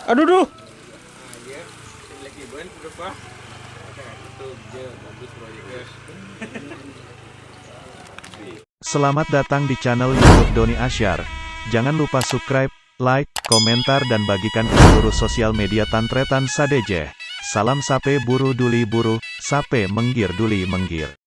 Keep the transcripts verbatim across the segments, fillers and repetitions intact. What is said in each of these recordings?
Aduh, duh. Selamat datang di channel YouTube Doni Asyar. Jangan lupa subscribe, like, komentar, dan bagikan ke seluruh sosial media tan-tarètan sadhâjâ. Salam sapè buru duli buru, sapè mèngghir duli mèngghir.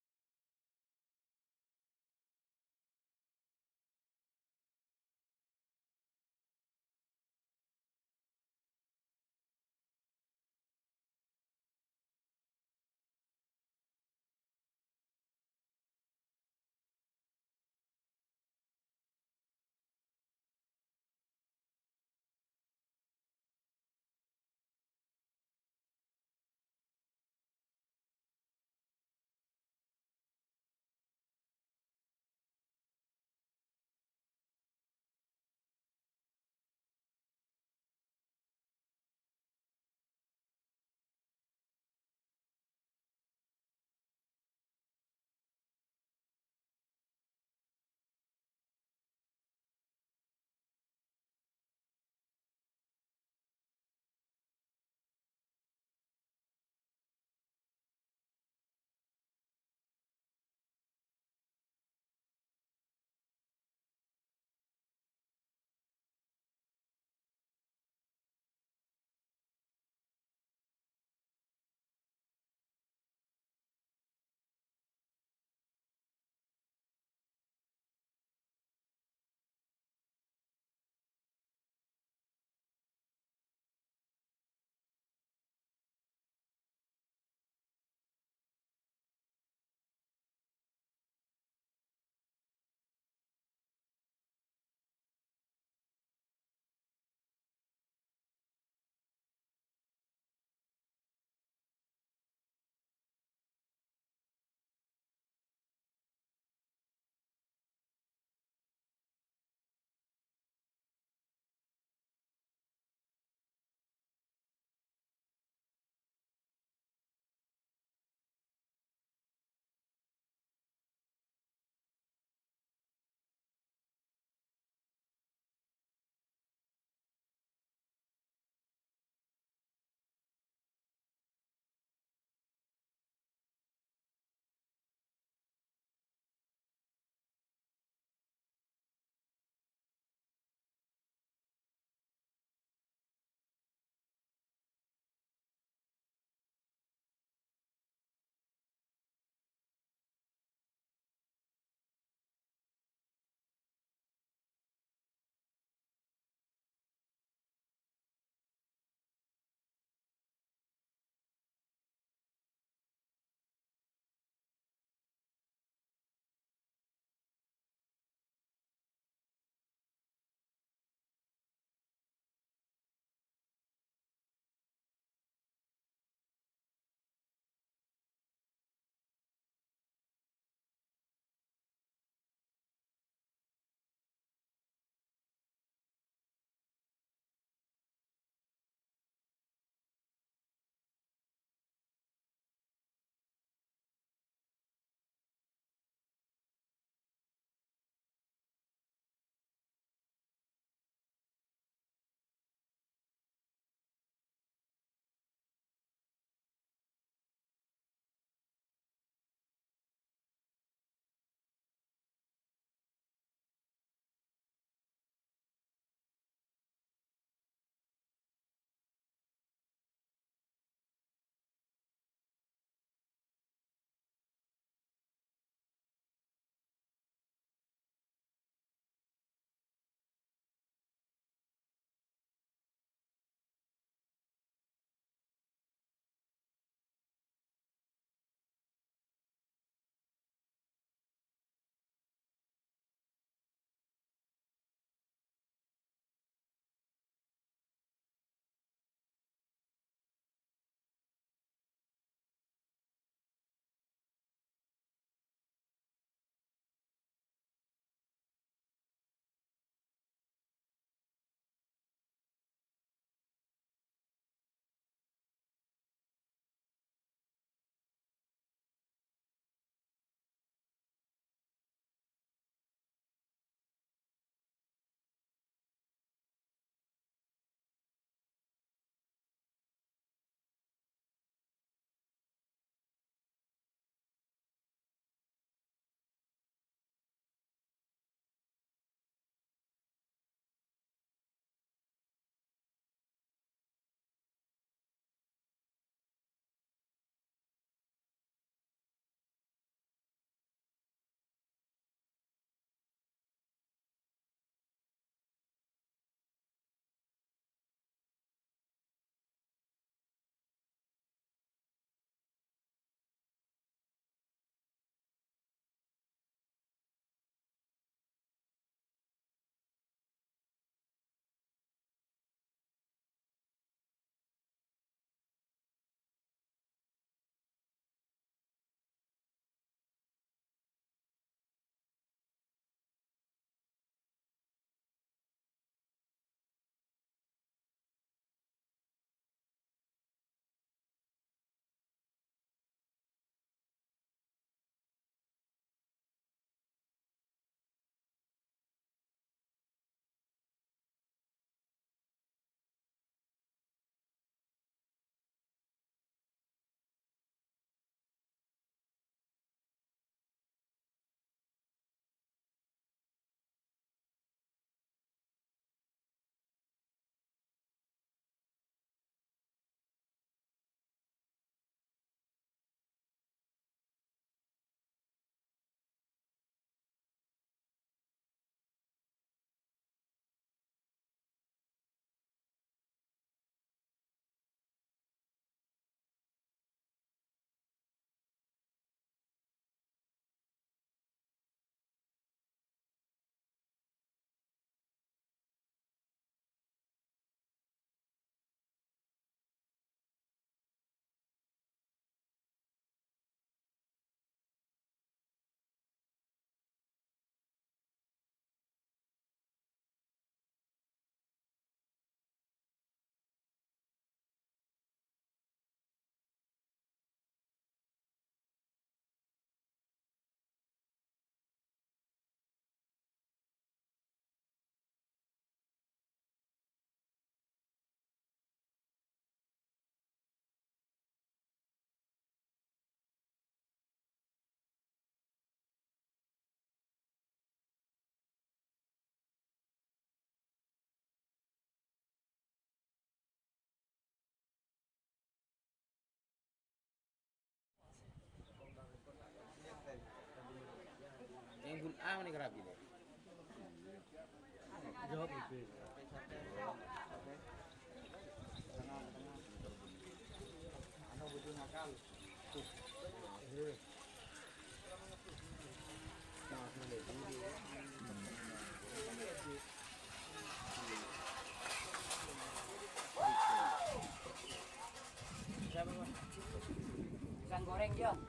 Pisang goreng, Jon.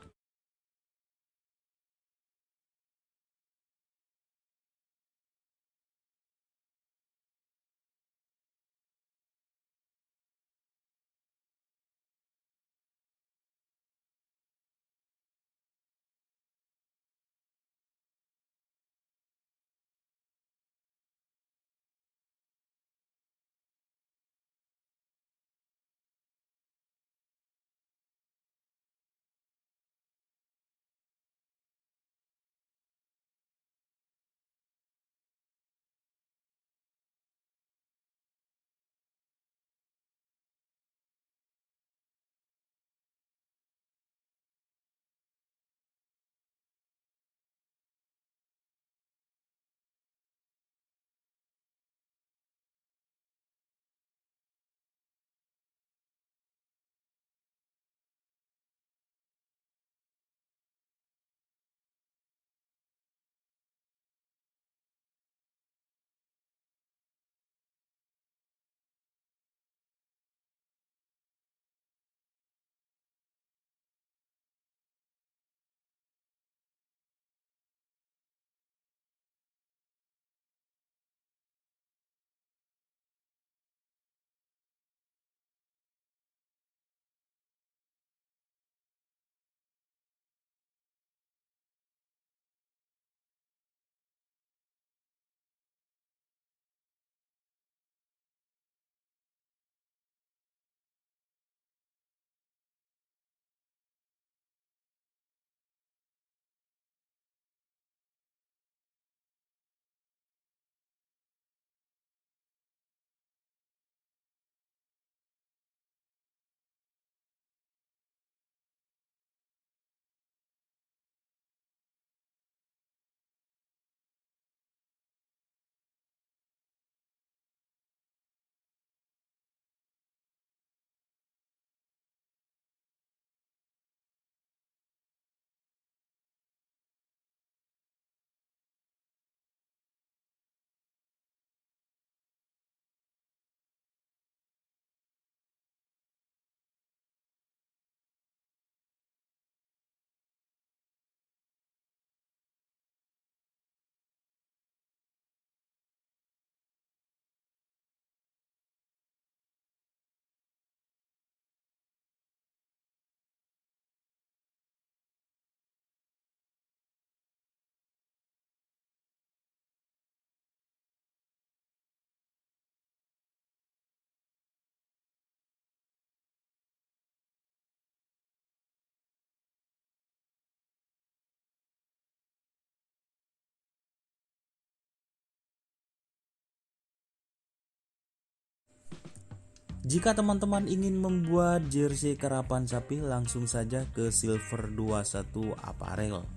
Jika teman-teman ingin membuat jersey karapan sapi, langsung saja ke Silver dua satu Apparel.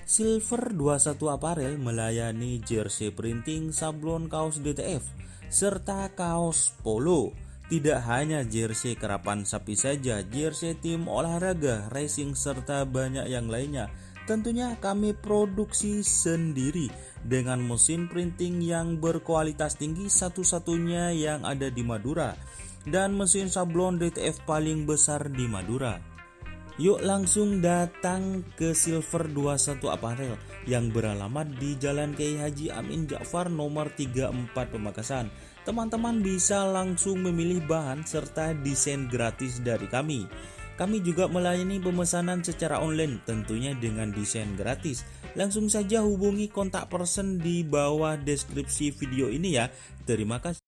Silver dua satu Apparel melayani jersey printing, sablon kaos D T F, serta kaos polo. Tidak hanya jersey karapan sapi saja, jersey tim olahraga, racing, serta banyak yang lainnya. Tentunya kami produksi sendiri dengan mesin printing yang berkualitas tinggi, satu-satunya yang ada di Madura, dan mesin sablon D T F paling besar di Madura. Yuk langsung datang ke Silver dua satu Apparel yang beralamat di Jalan Kiai Haji Amin Ja'far nomor tiga empat Pamekasan. Teman-teman bisa langsung memilih bahan serta desain gratis dari kami. Kami juga melayani pemesanan secara online, tentunya dengan desain gratis. Langsung saja hubungi kontak person di bawah deskripsi video ini ya. Terima kasih.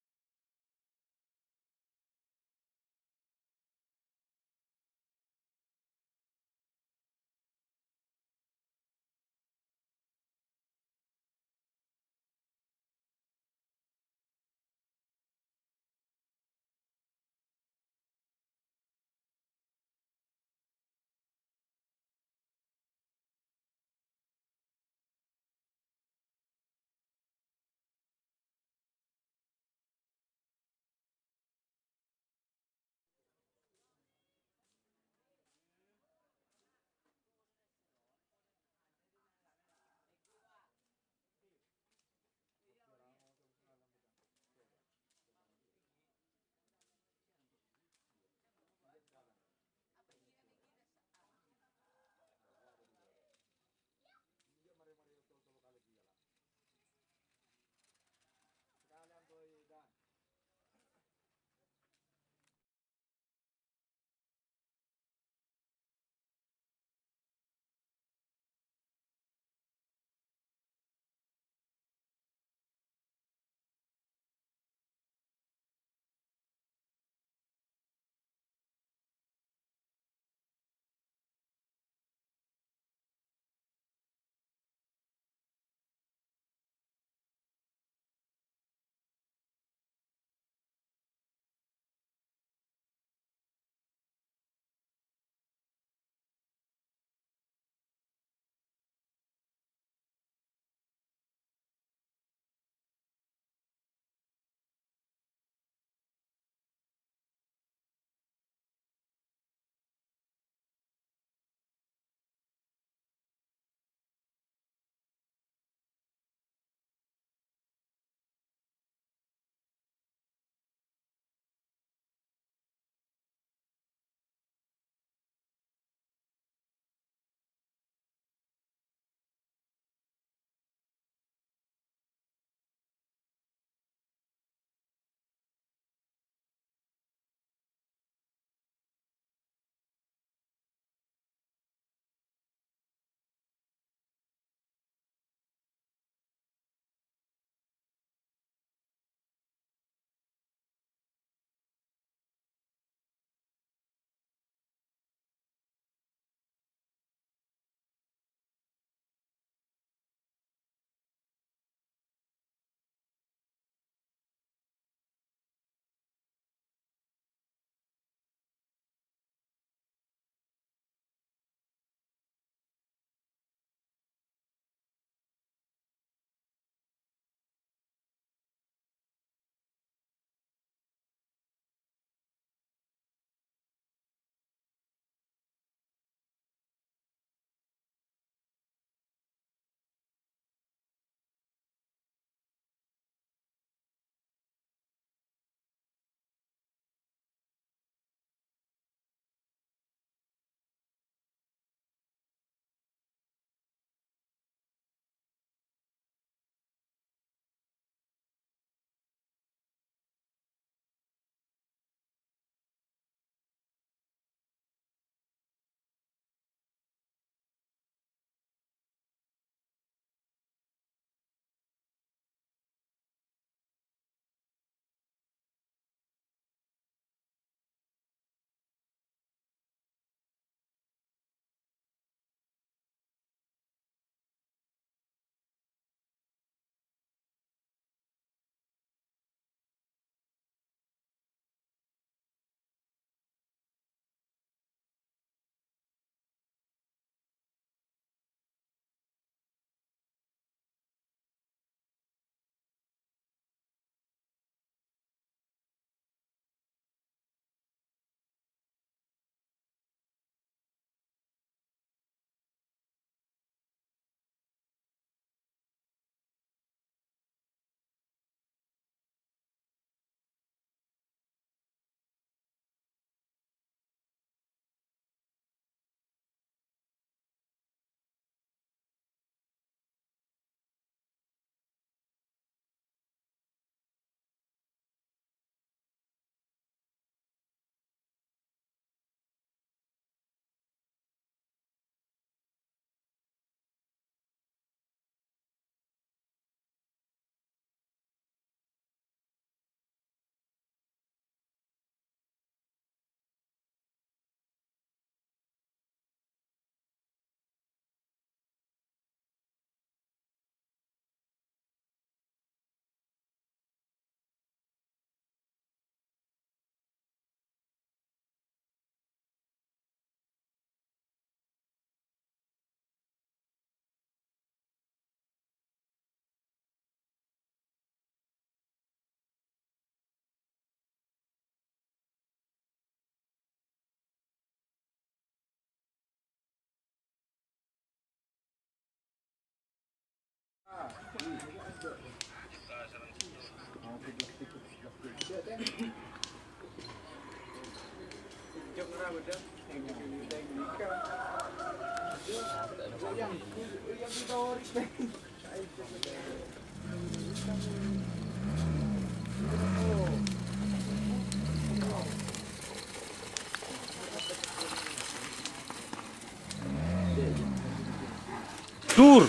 Dur.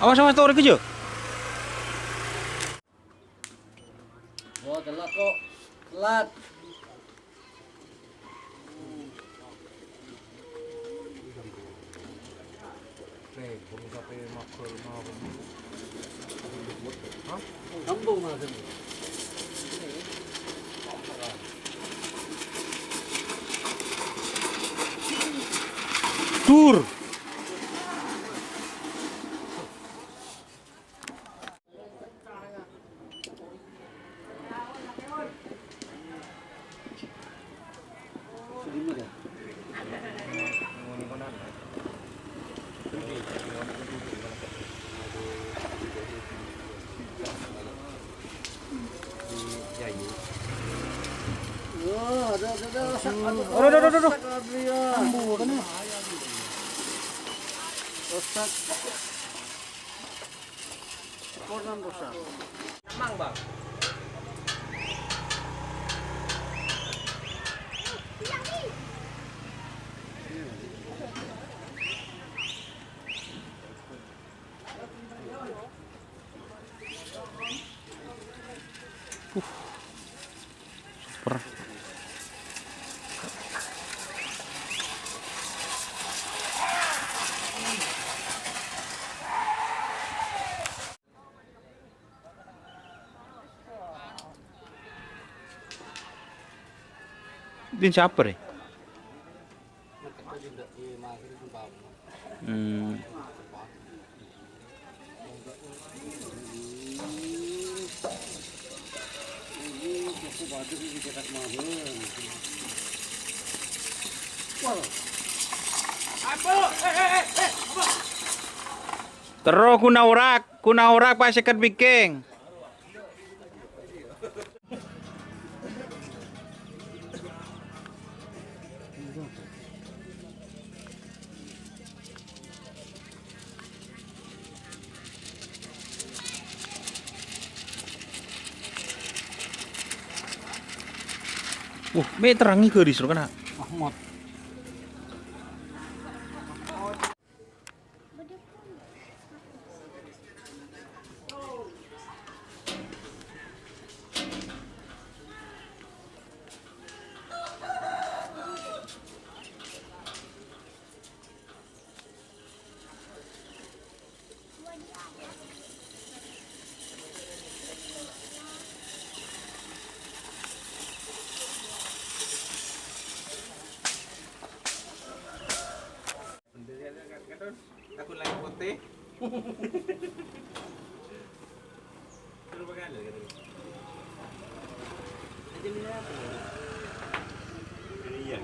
Awas, awas, torek aja. Wah, telat kok. Telat. Dur. Aduh, aduh, aduh, aduh, aduh, aduh, aduh. Ambu, kan ya? Rusak. Konan rusak. Emang, Bang. Super. Din siapa, Re? Hmm. Terro ghun aorak, ghun aorak pas seket bikeng. Wah, me' terrangnga ghâris ro kana'. Mahmud. Aku lagi putih. Terus bagaimana gitu? Aja lihat. Iya.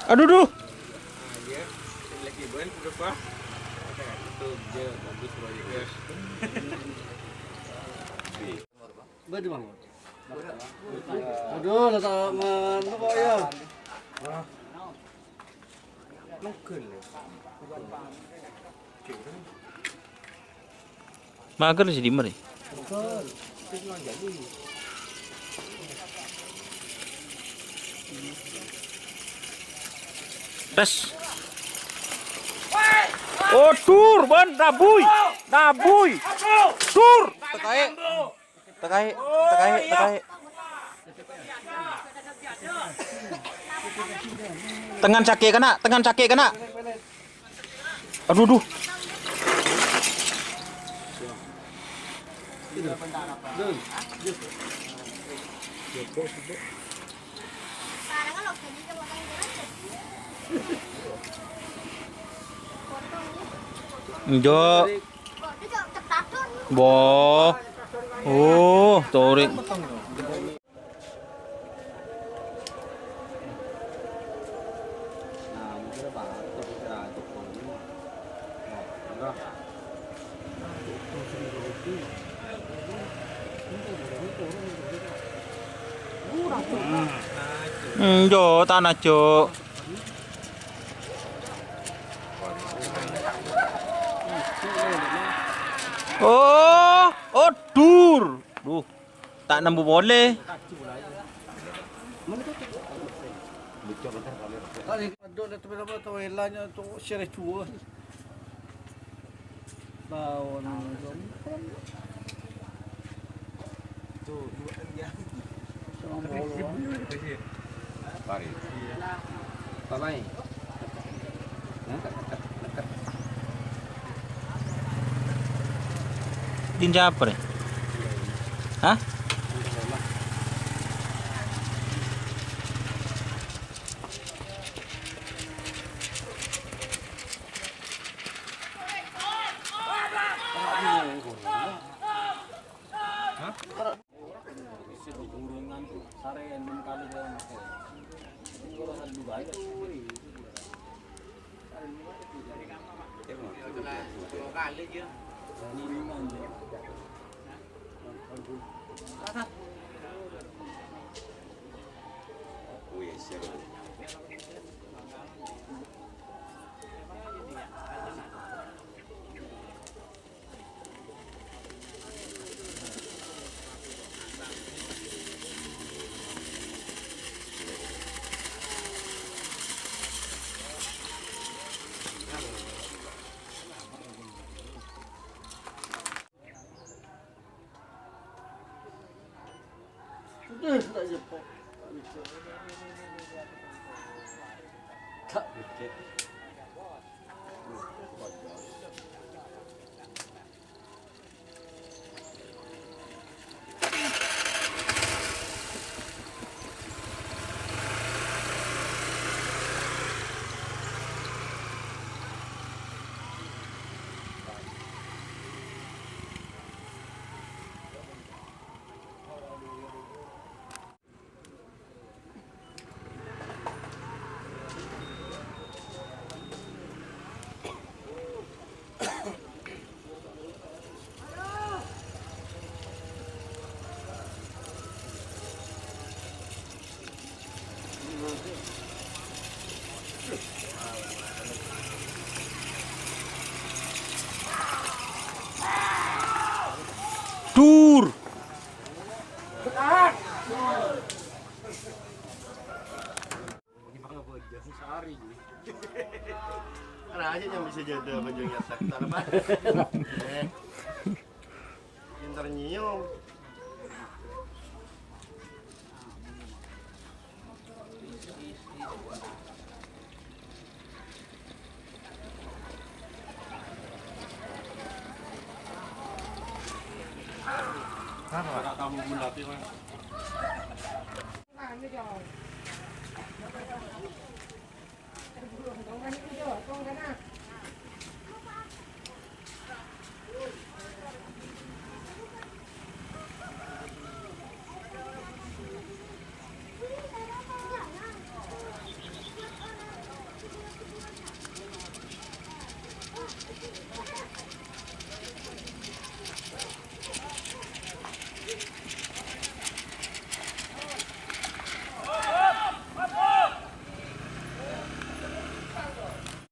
Aduh, duh. Aduh, la ta' nganu kok, ya. Mager sih, Dimer, ya. Tes. Oh, dur, ban, tabuy. Tabuy. Dur. Tekae. Tekae, tekae, tekae. Tengan cake kena, tengan cake kena. Aduh, duh. Njo. Boh. Oh, torè. Hmm, jo, tana, jo. Oh, oh, dur. Duh, ta' nembu polè. Adhu, la, temen apa, tao elanya, to, sere jual. Bawon. Tuh, dua, ya. Pare. Pamaè. Dhin capre? Hah? Dur. Kan aja yang bisa jadi apa juga nyetak tanaman. Eh, pintar nyium. Apa? Tamu bulat, ya, Mas.